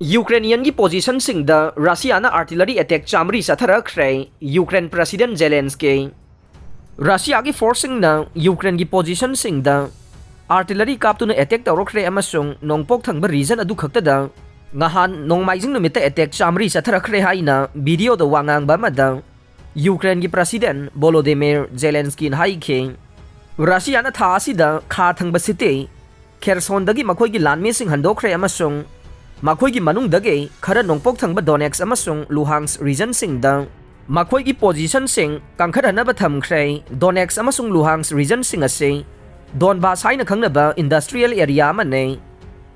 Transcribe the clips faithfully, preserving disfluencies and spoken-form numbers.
ꯌꯨꯀ꯭ꯔꯦꯅꯤꯌꯟꯒꯤ ꯄꯣꯖꯤꯁꯟꯁꯤꯡꯗ ꯔꯁꯤꯌꯥꯅ ꯑꯥꯔꯇꯤꯂꯔꯤ attack ꯆꯥꯃꯔꯤ ꯆꯠꯊꯔꯛꯈ꯭ꯔꯦ꯫ Ukraine president ꯖꯦꯂꯦꯟꯁꯀꯤ꯫ ꯔꯁꯤꯌꯥꯒꯤ ꯐꯣꯔꯁꯁꯤꯡꯅ ꯌꯨꯀ꯭ꯔꯦꯟꯒꯤ ꯄꯣꯖꯤꯁꯟꯁꯤꯡꯗ ꯑꯥꯔꯇꯤꯂꯔꯤ ꯀꯥꯞꯇꯨꯅ attack ꯇꯧꯔꯛꯈ꯭ꯔꯦ ꯑꯃꯁꯨꯡ ꯅꯣꯡꯄꯣꯛ ꯊꯪꯕ ꯔꯤꯖꯟ ꯑꯗꯨ ꯈꯛꯇꯗ ꯉꯍꯥꯟ ꯅꯣꯡꯃꯥꯏꯖꯤꯡ ꯅꯨꯃꯤꯠꯇ ꯑꯦꯇꯦꯛ ꯆꯥꯃꯔꯤ ꯆꯠꯊꯔꯛꯈ꯭ꯔꯦ ꯍꯥꯏꯅ ꯚꯤꯗꯤꯑꯣꯗ ꯋꯥ ꯉꯥꯡꯕ ꯑꯃꯗ ꯌꯨꯀ꯭ꯔꯦꯟꯒꯤ ꯄ꯭ꯔꯁꯤꯗꯦꯟ ꯚꯣꯂꯣꯗꯤꯃꯤꯔ ꯖꯦꯂꯦꯟꯁꯀꯤꯅ ꯍꯥꯏꯈꯤ꯫ ꯔꯁꯤꯌꯥꯅ ꯊꯥ ꯑꯁꯤꯗ ꯈꯥ ꯊꯪꯕ ꯁꯤꯇꯤ ꯈꯦꯔꯁꯣꯟꯗꯒꯤ ꯃꯈꯣꯏꯒꯤ ꯂꯥꯟꯃꯤꯁꯤꯡ ꯍꯟꯗꯣꯛꯈ꯭ꯔꯦ ꯑꯃꯁꯨꯡ ꯃꯈꯣꯏꯒꯤ ꯃꯅꯨꯡꯗꯒꯤ ꯈꯔ ꯅꯣꯡꯄꯣꯛ ꯊꯪꯕ ꯗꯣꯅꯦꯠꯁ ꯑꯃꯁꯨꯡ ꯂꯨꯍꯥꯟꯁ ꯔꯤꯖꯟꯁꯤꯡꯗ ꯃꯈꯣꯏꯒꯤ ꯄꯣꯖꯤꯁꯟꯁꯤꯡ ꯀꯟꯈꯠꯍꯟꯅꯕ ꯊꯝꯈ꯭ꯔꯦ꯫ ꯗꯣꯅꯦꯠꯁ ꯑꯃꯁꯨꯡ ꯂꯨꯍꯥꯟꯁ ꯔꯤꯖꯟꯁꯤꯡ ꯑꯁꯤ ꯗꯣꯟꯕꯥꯁ ꯍꯥꯏꯅ ꯈꯪꯅꯕ ꯏꯟꯗꯁꯇ꯭ꯔꯤꯌꯦꯜ ꯑꯦꯔꯤꯌꯥ ꯑꯃꯅꯤ꯫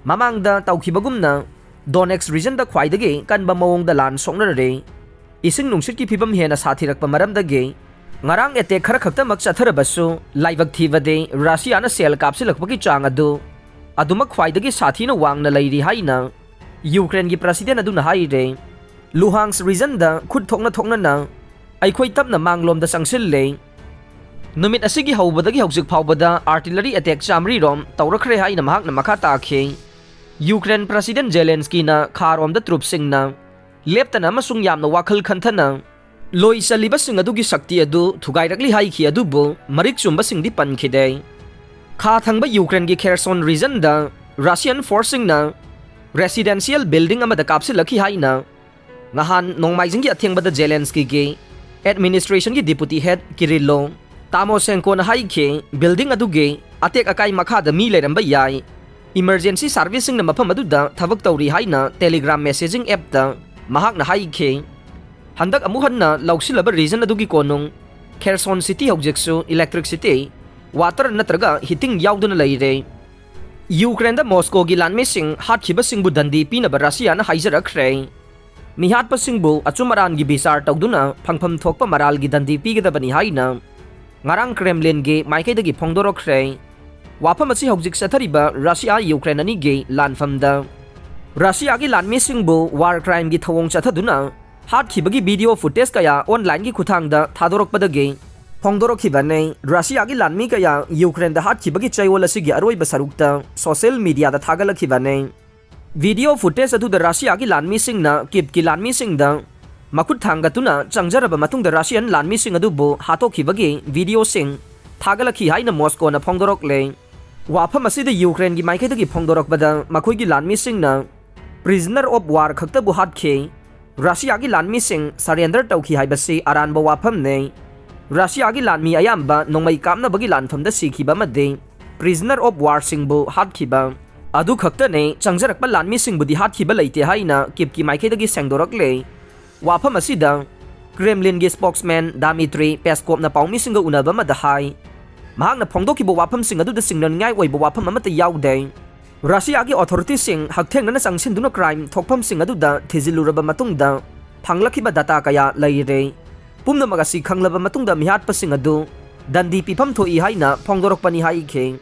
ꯃꯃꯥꯡꯗ ꯇꯧꯈꯤꯕꯒꯨꯝꯅ ꯗꯣꯅꯦꯠꯁ ꯔꯤꯖꯟꯗ ꯈ꯭ꯋꯥꯏꯗꯒꯤ ꯀꯟꯕ ꯃꯑꯣꯡꯗ ꯂꯥꯟ ꯁꯣꯛꯅꯔꯔꯦ꯫ ꯏꯁꯤꯡ ꯅꯨꯡꯁꯤꯠꯀꯤ ꯐꯤꯕꯝ ꯍꯦꯟꯅ ꯁꯥꯊꯤꯔꯛꯄ ꯃꯔꯝꯗꯒꯤ ꯉꯔꯥꯡ ꯑꯦꯇꯦꯛ ꯈꯔ ꯈꯛꯇꯃꯛ ꯆꯠꯊꯔꯕꯁꯨ, ꯂꯥꯏꯕꯛ ꯊꯤꯕꯗꯤ ꯔꯁꯤꯌꯥꯅ ꯁꯦꯜ ꯀꯥꯞꯁꯤꯜꯂꯛꯄꯒꯤ ꯆꯥꯡ ꯑꯗꯨ ꯑꯗꯨꯃꯛ ꯈ꯭ꯋꯥꯏꯗꯒꯤ ꯁꯥꯊꯤꯅ ꯋꯥꯡꯅ ꯂꯩꯔꯤ ꯍꯥꯏꯅ ꯌꯨꯀ꯭ꯔꯦꯟꯒꯤ ꯄ꯭ꯔꯁꯤꯗꯦꯟ ꯑꯗꯨꯅ ꯍꯥꯏꯔꯦ꯫ ꯂꯨꯍꯥꯟꯁ ꯔꯤꯖꯟꯗ ꯈꯨꯠ ꯊꯣꯛꯅ ꯊꯣꯛꯅꯅ ꯑꯩꯈꯣꯏ ꯇꯞꯅ ꯃꯥꯡꯂꯣꯝꯗ ꯆꯪꯁꯤꯜꯂꯦ꯫ ꯅꯨꯃꯤꯠ ꯑꯁꯤꯒꯤ ꯍꯧꯕꯗꯒꯤ ꯍꯧꯖꯤꯛ ꯐꯥꯎꯕꯗ ꯑꯥꯔꯇꯤꯂꯔꯤ ꯑꯦꯇꯦꯛ ꯆꯥꯃꯔꯤ ꯔꯣꯝ ꯇꯧꯔꯛꯈ꯭ꯔꯦ ꯍꯥꯏꯅ ꯃꯍꯥꯛꯅ ꯃꯈꯥ ꯇꯥꯈꯤ꯫ ꯌꯨꯀ꯭ꯔꯦꯟ ꯄ꯭ꯔꯁꯤꯗꯦꯟ ꯖꯦꯂꯦꯟꯁꯀꯤꯅ ꯈꯥꯔꯣꯝꯗ ꯇ꯭ꯔꯨꯞꯁꯤꯡꯅ ꯂꯦꯞꯇꯅ ꯑꯃꯁꯨꯡ ꯌꯥꯝꯅ ꯋꯥꯈꯜ ꯈꯟꯊꯅ ꯂꯣꯏ ꯆꯜꯂꯤꯕꯁꯤꯡ ꯑꯗꯨꯒꯤ ꯁꯛꯇꯤ ꯑꯗꯨ ꯊꯨꯒꯥꯏꯔꯛꯂꯤ ꯍꯥꯏꯈꯤ, ꯑꯗꯨꯕꯨ ꯃꯔꯤꯛ ꯆꯨꯝꯕꯁꯤꯡꯗꯤ ꯄꯟꯈꯤꯗꯦ꯫ ꯈꯥ ꯊꯪꯕ ꯌꯨꯀ꯭ꯔꯦꯟꯒꯤ ꯈꯦꯔꯁꯣꯟ ꯔꯤꯖꯟꯗ ꯔꯁꯤꯌꯟ ꯐꯣꯔꯁꯁꯤꯡꯅ ꯔꯦꯁꯤꯗꯦꯟꯁꯤꯌꯦꯜ ꯕꯤꯜꯗꯤꯡ ꯑꯃꯗ ꯀꯥꯞꯁꯤꯜꯂꯛꯈꯤ ꯍꯥꯏꯅ ꯉꯍꯥꯟ ꯅꯣꯡꯃꯥꯏꯖꯤꯡꯒꯤ ꯑꯊꯦꯡꯕꯗ ꯖꯦꯂꯦꯟꯁꯀꯤꯒꯤ ꯑꯦꯗꯃꯤꯅꯤꯁꯇ꯭ꯔꯦꯁꯟꯒꯤ ꯗꯤꯄꯨꯇꯤ ꯍꯦꯗ ꯀꯤꯔꯤꯜꯂꯣ ꯇꯥꯃꯣꯁꯦꯟꯀꯣꯅ ꯍꯥꯏꯈꯤ꯫ ꯕꯤꯜꯗꯤꯡ ꯑꯗꯨꯒꯤ ꯑꯇꯦꯛ ꯑꯀꯥꯏ ꯃꯈꯥꯗ ꯃꯤ ꯂꯩꯔꯝꯕ ꯌꯥꯏ꯫ ꯏꯃꯔꯖꯦꯟꯁꯤ ꯁꯥꯔꯚꯤꯁꯁꯤꯡꯅ ꯃꯐꯝ ꯑꯗꯨꯗ ꯊꯕꯛ ꯇꯧꯔꯤ ꯍꯥꯏꯅ ꯇꯦꯂꯤꯒ꯭ꯔꯥꯝ ꯃꯦꯁꯦꯖꯤꯡ ꯑꯦꯞꯇ ꯃꯍꯥꯛꯅ ꯍꯥꯏꯈꯤ꯫ ꯍꯟꯗꯛ ꯑꯃꯨꯛ ꯍꯟꯅ ꯂꯧꯁꯤꯜꯂꯕ ꯔꯤꯖꯟ ꯑꯗꯨꯒꯤ ꯀꯣꯅꯨꯡ ꯈꯦꯔꯁꯣꯟ ꯁꯤꯇꯤ ꯍꯧꯖꯤꯛꯁꯨ ꯏꯂꯦꯛꯇ꯭ꯔꯤꯛꯁꯤꯇꯤ, ꯋꯥꯇꯔ ꯅꯠꯇ꯭ꯔꯒ ꯍꯤꯇꯤꯡ ꯌꯥꯎꯗꯅ ꯂꯩꯔꯦ꯫ ꯌꯨꯀ꯭ꯔꯦꯟꯗ ꯃꯣꯁꯀꯣꯒꯤ ꯂꯥꯟꯃꯤꯁꯤꯡ ꯍꯥꯠꯈꯤꯕꯁꯤꯡꯕꯨ ꯗꯟꯗꯤ ꯄꯤꯅꯕ ꯔꯁꯤꯌꯥꯅ ꯍꯥꯏꯖꯔꯛꯈ꯭ꯔꯦ꯫ ꯃꯤꯍꯥꯠꯄꯁꯤꯡꯕꯨ ꯑꯆꯨꯝ ꯑꯔꯥꯟꯒꯤ ꯕꯤꯆꯥꯔ ꯇꯧꯗꯨꯅ ꯐꯪꯐꯝ ꯊꯣꯛꯄ ꯃꯔꯥꯜꯒꯤ ꯗꯟꯗꯤ ꯄꯤꯒꯗꯕꯅꯤ ꯍꯥꯏꯅ ꯉꯔꯥꯡ ꯀ꯭ꯔꯦꯝꯂꯤꯟꯒꯤ ꯃꯥꯏꯀꯩꯗꯒꯤ ꯐꯣꯡꯗꯣꯔꯛꯈ꯭ꯔꯦ꯫ ꯋꯥꯐꯝ ꯑꯁꯤ ꯍꯧꯖꯤꯛ ꯆꯠꯊꯔꯤꯕ ꯔꯁꯤꯌꯥ ꯌꯨꯀ꯭ꯔꯦꯟ ꯑꯅꯤꯒꯤ ꯂꯥꯟꯐꯝꯗ ꯔꯁꯤꯌꯥꯒꯤ ꯂꯥꯟꯃꯤꯁꯤꯡꯕꯨ ꯋꯥꯔ ꯀ꯭ꯔꯥꯏꯝꯒꯤ ꯊꯧꯑꯣꯡ ꯆꯠꯊꯗꯨꯅ ꯍꯥꯠꯈꯤꯕꯒꯤ ꯚꯤꯗꯤꯑꯣ ꯐꯨꯇꯦꯖ ꯀꯌꯥ ꯑꯣꯟꯂꯥꯏꯟꯒꯤ ꯈꯨꯠꯊꯥꯡꯗ ꯊꯥꯗꯣꯔꯛꯄꯗꯒꯤ ꯐꯣꯡꯗꯣꯔꯛꯈꯤꯕꯅꯤ꯫ ꯔꯁꯤꯌꯥꯒꯤ ꯂꯥꯟꯃꯤ ꯀꯌꯥ ꯌꯨꯀ꯭ꯔꯦꯟꯗ ꯍꯥꯠꯈꯤꯕꯒꯤ ꯆꯌꯣꯜ ꯑꯁꯤꯒꯤ ꯑꯔꯣꯏꯕ ꯁꯔꯨꯛꯇ ꯁꯣꯁꯤꯌꯦꯜ ꯃꯤꯗꯤꯌꯥꯗ ꯊꯥꯒꯠꯂꯛꯈꯤꯕꯅꯤ꯫ Video footage ꯑꯗꯨꯗ ꯔꯁꯤꯌꯥꯒꯤ ꯂꯥꯟꯃꯤꯁꯤꯡꯅ ꯀꯤꯞꯀꯤ ꯂꯥꯟꯃꯤꯁꯤꯡꯗ ꯃꯈꯨꯠ ꯊꯥꯡꯒꯠꯇꯨꯅ ꯆꯪꯖꯔꯕ ꯃꯇꯨꯡꯗ ꯔꯁꯤꯌꯥꯟ ꯂꯥꯟꯃꯤꯁꯤꯡ ꯑꯗꯨꯕꯨ ꯍꯥꯠꯇꯣꯛꯈꯤꯕꯒꯤ ꯚꯤꯗꯤꯑꯣꯁꯤꯡ ꯊꯥꯒꯠꯂꯛꯈꯤ ꯍꯥꯏꯅ ꯃꯣꯁꯀꯣꯅ ꯐꯣꯡꯗꯣꯔꯛꯂꯦ꯫ ꯋꯥꯐꯝ ꯑꯁꯤꯗ ꯌꯨꯀ꯭ꯔꯦꯟꯒꯤ ꯃꯥꯏꯀꯩꯗꯒꯤ ꯐꯣꯡꯗꯣꯔꯛꯄꯗ ꯃꯈꯣꯏꯒꯤ ꯂꯥꯟꯃꯤꯁꯤꯡꯅ prisoner of war ꯈꯛꯇꯕꯨ ꯍꯥꯠꯈꯤ꯫ ꯔꯁꯤꯌꯥꯒꯤ ꯂꯥꯟꯃꯤꯁꯤꯡ surrender ꯇꯧꯈꯤ ꯍꯥꯏꯕꯁꯤ ꯑꯔꯥꯟꯕ ꯋꯥꯐꯝꯅꯤ꯫ ꯔꯁꯤꯌꯥꯒꯤ ꯂꯥꯟꯃꯤ ꯑꯌꯥꯝꯕ ꯅꯣꯡꯃꯩ ꯀꯥꯞꯅꯕꯒꯤ ꯂꯥꯟꯐꯝꯗ ꯁꯤꯈꯤꯕ ꯑꯃꯗꯤ prisoner of warꯁꯤꯡꯕꯨ ꯍꯥꯠꯈꯤꯕ ꯑꯗꯨ ꯈꯛꯇꯅꯤ꯫ ꯆꯪꯖꯔꯛꯄ ꯂꯥꯟꯃꯤꯁꯤꯡꯕꯨꯗꯤ ꯍꯥꯠꯈꯤꯕ ꯂꯩꯇꯦ ꯍꯥꯏꯅ ꯀꯤꯞꯀꯤ ꯃꯥꯏꯀꯩꯗꯒꯤ ꯁꯦꯡꯗꯣꯔꯛꯂꯦ꯫ ꯋꯥꯐꯝ ꯑꯁꯤꯗ ꯀ꯭ꯔꯦꯝꯂꯤꯟꯒꯤ spokesman ꯗꯥꯃꯤꯇ꯭ꯔꯤ ꯄꯦꯁꯀꯣꯞꯅ ꯄꯥꯎꯃꯤꯁꯤꯡꯒ ꯎꯅꯕ ꯑꯃꯗ ꯍꯥꯏ꯫ ꯃꯍꯥꯛꯅ ꯐꯣꯡꯗꯣꯛꯈꯤꯕ ꯋꯥꯐꯝꯁꯤꯡ ꯑꯗꯨꯗ ꯆꯤꯡꯅꯅꯤꯡꯉꯥꯏ ꯑꯣꯏꯕ ꯋꯥꯐꯝ ꯑꯃꯠꯇ ꯌꯥꯎꯗꯦ꯫ ꯔꯁꯤꯌꯥꯒꯤ authorityꯁꯤꯡ ꯍꯛꯊꯦꯡꯅꯅ ꯆꯪꯁꯤꯟꯗꯨꯅ crime ꯊꯣꯛꯐꯝꯁꯤꯡ ꯑꯗꯨꯗ ꯊꯤꯖꯤꯜꯂꯨꯔꯕ ꯃꯇꯨꯡꯗ ꯐꯪꯂꯛꯈꯤꯕ data ꯀꯌꯥ ꯂꯩꯔꯦ꯫ ꯄꯨꯝꯅꯃꯛ ꯑꯁꯤ ꯈꯪꯂꯕ ꯃꯇꯨꯡꯗ ꯃꯤꯍꯥꯠꯄꯁꯤꯡ ꯑꯗꯨ ꯗꯟꯗꯤ ꯄꯤꯐꯝ ꯊꯣꯛꯏ ꯍꯥꯏꯅ ꯐꯣꯡꯗꯣꯔꯛꯄꯅꯤ ꯍꯥꯏꯈꯤ꯫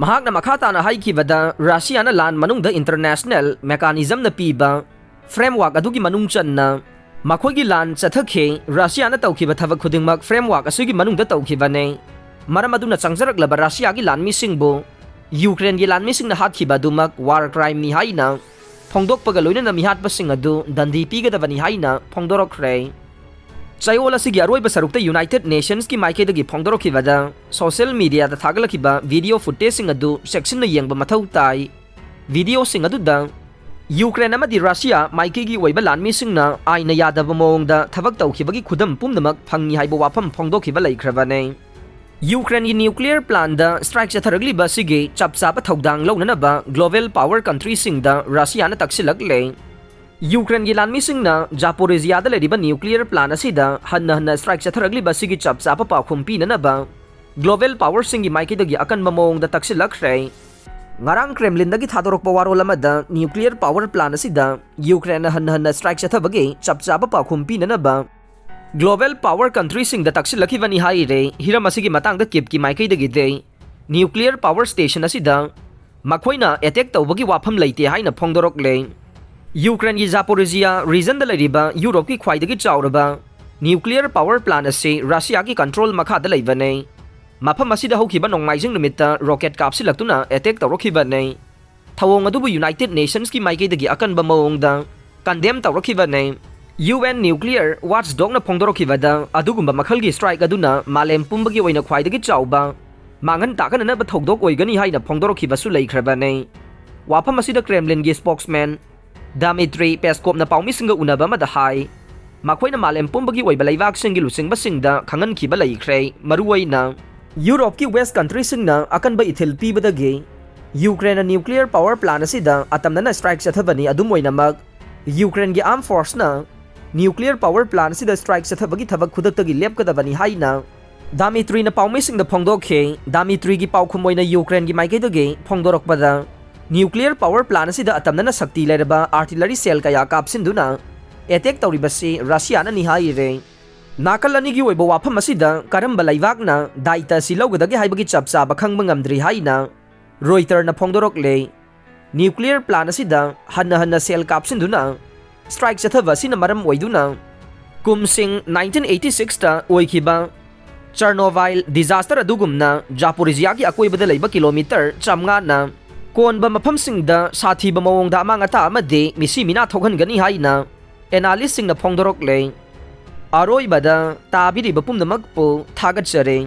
ꯃꯍꯥꯛꯅ ꯃꯈꯥ ꯇꯥꯅ ꯍꯥꯏꯈꯤꯕꯗ, ꯔꯁꯤꯌꯥꯅ ꯂꯥꯟ ꯃꯅꯨꯡꯗ international mechanismꯅ ꯄꯤꯕ framework ꯑꯗꯨꯒꯤ ꯃꯅꯨꯡ ꯆꯟꯅ ꯃꯈꯣꯏꯒꯤ ꯂꯥꯟ ꯆꯠꯊꯈꯤ꯫ ꯔꯁꯤꯌꯥꯅ ꯇꯧꯈꯤꯕ ꯊꯕꯛ ꯈꯨꯗꯤꯡꯃꯛ framework ꯑꯁꯤꯒꯤ ꯃꯅꯨꯡꯗ ꯇꯧꯈꯤꯕꯅꯤ꯫ ꯃꯔꯝ ꯑꯗꯨꯅ ꯆꯪꯖꯔꯛꯂꯕ ꯔꯁꯤꯌꯥꯒꯤ ꯂꯥꯟꯃꯤꯁꯤꯡꯕꯨ ꯌꯨꯀ꯭ꯔꯦꯟꯒꯤ ꯂꯥꯟꯃꯤꯁꯤꯡꯅ ꯍꯥꯠꯈꯤꯕ ꯑꯗꯨꯃꯛ war crimeꯅꯤ ꯍꯥꯏꯅ ꯐꯣꯡꯗꯣꯛꯄꯒ ꯂꯣꯏꯅꯅ ꯃꯤꯍꯥꯠꯄꯁꯤꯡ ꯑꯗꯨ ꯗꯟꯗꯤ ꯄꯤꯒꯗꯕꯅꯤ ꯍꯥꯏꯅ ꯐꯣꯡꯗꯣꯔꯛꯈ꯭ꯔꯦ꯫ ꯆꯌꯣꯜ ꯑꯁꯤꯒꯤ ꯑꯔꯣꯏꯕ ꯁꯔꯨꯛꯇ United Nationsꯀꯤ ꯃꯥꯏꯀꯩꯗꯒꯤ ꯐꯣꯡꯗꯣꯔꯛꯈꯤꯕꯗ social mediaꯗ ꯊꯥꯒꯠꯂꯛꯈꯤꯕ video footageꯁꯤꯡ ꯑꯗꯨ ꯆꯦꯛꯁꯤꯟꯅ ꯌꯦꯡꯕ ꯃꯊꯧ ꯇꯥꯏ꯫ Videoꯁꯤꯡ ꯑꯗꯨꯗ ꯌꯨꯀ꯭ꯔꯦꯟ ꯑꯃꯗꯤ ꯔꯁꯤꯌꯥ ꯃꯥꯏꯀꯩꯒꯤ ꯑꯣꯏꯕ ꯂꯥꯟꯃꯤꯁꯤꯡꯅ ꯑꯥꯏꯟꯅ ꯌꯥꯗꯕ ꯃꯑꯣꯡꯗ ꯊꯕꯛ ꯇꯧꯈꯤꯕꯒꯤ ꯈꯨꯗꯝ ꯄꯨꯝꯅꯃꯛ ꯐꯪꯉꯤ ꯍꯥꯏꯕ ꯋꯥꯐꯝ ꯐꯣꯡꯗꯣꯛꯈꯤꯕ ꯂꯩꯈ꯭ꯔꯕꯅꯤ꯫ ꯌꯨꯀ꯭ꯔꯦꯟꯒꯤ nuclear plantꯗ strike ꯆꯠꯊꯔꯛꯂꯤꯕ ꯑꯁꯤꯒꯤ ꯆꯞ ꯆꯥꯕ ꯊꯧꯗꯥꯡ ꯂꯧꯅꯅꯕ global power countryꯁꯤꯡꯗ ꯔꯁꯤꯌꯥꯅ ꯇꯛꯁꯤꯜꯂꯛꯂꯦ꯫ ꯌꯨꯀ꯭ꯔꯦꯟꯒꯤ ꯂꯥꯟꯃꯤꯁꯤꯡꯅ ꯖꯥꯄꯣꯔꯤꯖꯤꯌꯥꯗ ꯂꯩꯔꯤꯕ nuclear plant ꯑꯁꯤꯗ ꯍꯟꯅ ꯍꯟꯅ strike ꯆꯠꯊꯔꯛꯂꯤꯕ ꯑꯁꯤꯒꯤ ꯆꯞ ꯆꯥꯕ ꯄꯥꯎꯈꯨꯝ ꯄꯤꯅꯅꯕ global powerꯁꯤꯡꯒꯤ ꯃꯥꯏꯀꯩꯗꯒꯤ ꯑꯀꯟꯕ ꯃꯑꯣꯡꯗ ꯇꯛꯁꯤꯜꯂꯛꯈ꯭ꯔꯦ꯫ ꯉꯔꯥꯡ ꯀ꯭ꯔꯦꯝꯂꯤꯟꯗꯒꯤ ꯊꯥꯗꯣꯔꯛꯄ ꯋꯥꯔꯣꯜ ꯑꯃꯗ nuclear power plant ꯑꯁꯤꯗ ꯌꯨꯀ꯭ꯔꯦꯟꯅ ꯍꯟꯅ ꯍꯟꯅ strike ꯆꯠꯊꯕꯒꯤ ꯆꯞ ꯆꯥꯕ ꯄꯥꯎꯈꯨꯝ ꯄꯤꯅꯅꯕ global power countryꯁꯤꯡꯗ ꯇꯛꯁꯤꯜꯂꯛꯈꯤꯕꯅꯤ ꯍꯥꯏꯔꯦ꯫ ꯍꯤꯔꯝ ꯑꯁꯤꯒꯤ ꯃꯇꯥꯡꯗ ꯀꯤꯞꯀꯤ ꯃꯥꯏꯀꯩꯗꯒꯤꯗꯤ nuclear power station ꯑꯁꯤꯗ ꯃꯈꯣꯏꯅ attack ꯇꯧꯕꯒꯤ ꯋꯥꯐꯝ ꯂꯩꯇꯦ ꯍꯥꯏꯅ ꯐꯣꯡꯗꯣꯔꯛꯂꯦ꯫ ꯌꯨꯀ꯭ꯔꯦꯟꯒꯤ ꯖꯥꯄꯣꯔꯤꯖꯤꯌꯥ regionꯗ ꯂꯩꯔꯤꯕ ꯌꯨꯔꯣꯞꯀꯤ ꯈ꯭ꯋꯥꯏꯗꯒꯤ ꯆꯥꯎꯔꯕ nuclear power plant ꯑꯁꯤ ꯔꯁꯤꯌꯥꯒꯤ control ꯃꯈꯥꯗ ꯂꯩꯕꯅꯤ꯫ ꯃꯐꯝ ꯑꯁꯤꯗ ꯍꯧꯈꯤꯕ ꯅꯣꯡꯃꯥꯏꯖꯤꯡ ꯅꯨꯃꯤꯠꯇ rocket ꯀꯥꯞꯁꯤꯜꯂꯛꯇꯨꯅ attack ꯇꯧꯔꯛꯈꯤꯕꯅꯤ꯫ ꯊꯧꯑꯣꯡ ꯑꯗꯨꯕꯨ United Nations ꯀꯤ ꯃꯥꯏꯀꯩꯗꯒꯤ ꯑꯀꯟꯕ ꯃꯑꯣꯡꯗ condemn ꯇꯧꯔꯛꯈꯤꯕꯅꯦ꯫ UN Nuclear Watchdog ꯅ ꯐꯣꯡꯗꯣꯔꯛꯈꯤꯕꯗ, ꯑꯗꯨꯒꯨꯝꯕ ꯃꯈꯜꯒꯤ strike ꯑꯗꯨꯅ ꯃꯥꯂꯦꯝ ꯄꯨꯝꯕꯒꯤ ꯑꯣꯏꯅ ꯈ꯭ꯋꯥꯏꯗꯒꯤ ꯆꯥꯎꯕ ꯃꯥꯡꯍꯟ ꯇꯥꯛꯍꯟꯅꯅꯕ ꯊꯧꯗꯣꯛ ꯑꯣꯏꯒꯅꯤ ꯍꯥꯏꯅ ꯐꯣꯡꯗꯣꯔꯛꯈꯤꯕꯁꯨ ꯂꯩꯈ꯭ꯔꯕꯅꯦ꯫ ꯋꯥꯐꯝ ꯑꯁꯤꯗ Kremlin ꯒꯤ spokesman Dmitry Peskov ꯅ ꯄꯥꯎꯃꯤꯁꯤꯡꯒ ꯎꯅꯕ ꯑꯃꯗ ꯍꯥꯏ, ꯃꯈꯣꯏꯅ ꯃꯥꯂꯦꯝ ꯄꯨꯝꯕꯒꯤ ꯑꯣꯏꯕ ꯂꯩꯕꯥꯛꯁꯤꯡꯒꯤ ꯂꯨꯆꯤꯡꯕꯁꯤꯡꯗ ꯈꯪꯍꯟꯈꯤꯕ ꯂꯩꯈ꯭ꯔꯦ, ꯃꯔꯨꯑꯣꯏꯅ ꯌꯨꯔꯣꯞꯀꯤ West country ꯁꯤꯡꯅ ꯑꯀꯟꯕ ꯏꯊꯤꯜ ꯄꯤꯕꯗꯒꯤ ꯌꯨꯀ꯭ꯔꯦꯟꯅ nuclear power plant ꯑꯁꯤꯗ ꯑꯇꯝꯅꯅ strike ꯆꯠꯊꯕꯅꯤ꯫ ꯑꯗꯨꯝ ꯑꯣꯏꯅꯃꯛ, ꯌꯨꯀ꯭ꯔꯦꯟꯒꯤ armed force ꯅ nuclear power plant ꯑꯁꯤꯗ strike ꯆꯠꯊꯕꯒꯤ ꯊꯕꯛ ꯈꯨꯗꯛꯇꯒꯤ ꯂꯦꯞꯀꯗꯕꯅꯤ ꯍꯥꯏꯅ ꯗꯥꯃꯤꯇ꯭ꯔꯤꯅ ꯄꯥꯎꯃꯤꯁꯤꯡꯗ ꯐꯣꯡꯗꯣꯛꯈꯤ꯫ ꯗꯥꯃꯤꯇ꯭ꯔꯤꯒꯤ ꯄꯥꯎꯈꯨꯝ ꯑꯣꯏꯅ ꯌꯨꯀ꯭ꯔꯦꯟꯒꯤ ꯃꯥꯏꯀꯩꯗꯒꯤ ꯐꯣꯡꯗꯣꯔꯛꯄꯗ, nuclear power plant ꯑꯁꯤꯗ ꯑꯇꯝꯅꯅ ꯁꯛꯇꯤ ꯂꯩꯔꯕ artillery shell ꯀꯌꯥ ꯀꯥꯞꯁꯤꯟꯗꯨꯅ attack ꯇꯧꯔꯤꯕꯁꯤ ꯔꯁꯤꯌꯥꯅꯅꯤ ꯍꯥꯏꯔꯦ꯫ ꯅꯥꯀꯜ ꯑꯅꯤꯒꯤ ꯑꯣꯏꯕ ꯋꯥꯐꯝ ꯑꯁꯤꯗ ꯀꯔꯝꯕ ꯂꯩꯕꯥꯛꯅ ꯗꯥꯏꯇ ꯑꯁꯤ ꯂꯧꯒꯗꯒꯦ ꯍꯥꯏꯕꯒꯤ ꯆꯞ ꯆꯥꯕ ꯈꯪꯕ ꯉꯝꯗ꯭ꯔꯤ ꯍꯥꯏꯅ ꯔꯣꯏꯇꯔꯅ ꯐꯣꯡꯗꯣꯔꯛꯂꯦ꯫ Nuclear plant ꯑꯁꯤꯗ ꯍꯟꯅ ꯍꯟꯅ shell ꯀꯥꯞꯁꯤꯟꯗꯨꯅ strike ꯆꯠꯊꯕ ꯑꯁꯤꯅ ꯃꯔꯝ ꯑꯣꯏꯗꯨꯅ ꯀꯨꯝꯁꯤꯡ nineteen eighty six ꯇ ꯑꯣꯏꯈꯤꯕ Chernobyl disaster ꯑꯗꯨꯒꯨꯝꯅ ꯖꯥꯄꯣꯔꯤꯖꯤꯌꯥꯒꯤ ꯑꯀꯣꯏꯕꯗ ꯂꯩꯕ ꯀꯤꯂꯣꯃꯤꯇꯔ ꯆꯥꯝꯃꯉꯥꯅ ꯀꯣꯟꯕ ꯃꯐꯝꯁꯤꯡꯗ ꯁꯥꯊꯤꯕ ꯃꯑꯣꯡꯗ ꯑꯃꯥꯡ ꯑꯇꯥ ꯑꯃꯗꯤ ꯃꯤꯁꯤ ꯃꯤꯅꯥ ꯊꯣꯛꯍꯟꯒꯅꯤ ꯍꯥꯏꯅ analyst ꯁꯤꯡꯅ ꯐꯣꯡꯗꯣꯔꯛꯂꯦ꯫ ꯑꯔꯣꯏꯕꯗ ꯇꯥꯕꯤꯔꯤꯕ ꯄꯨꯝꯅꯃꯛꯄꯨ ꯊꯥꯒꯠꯆꯔꯤ꯫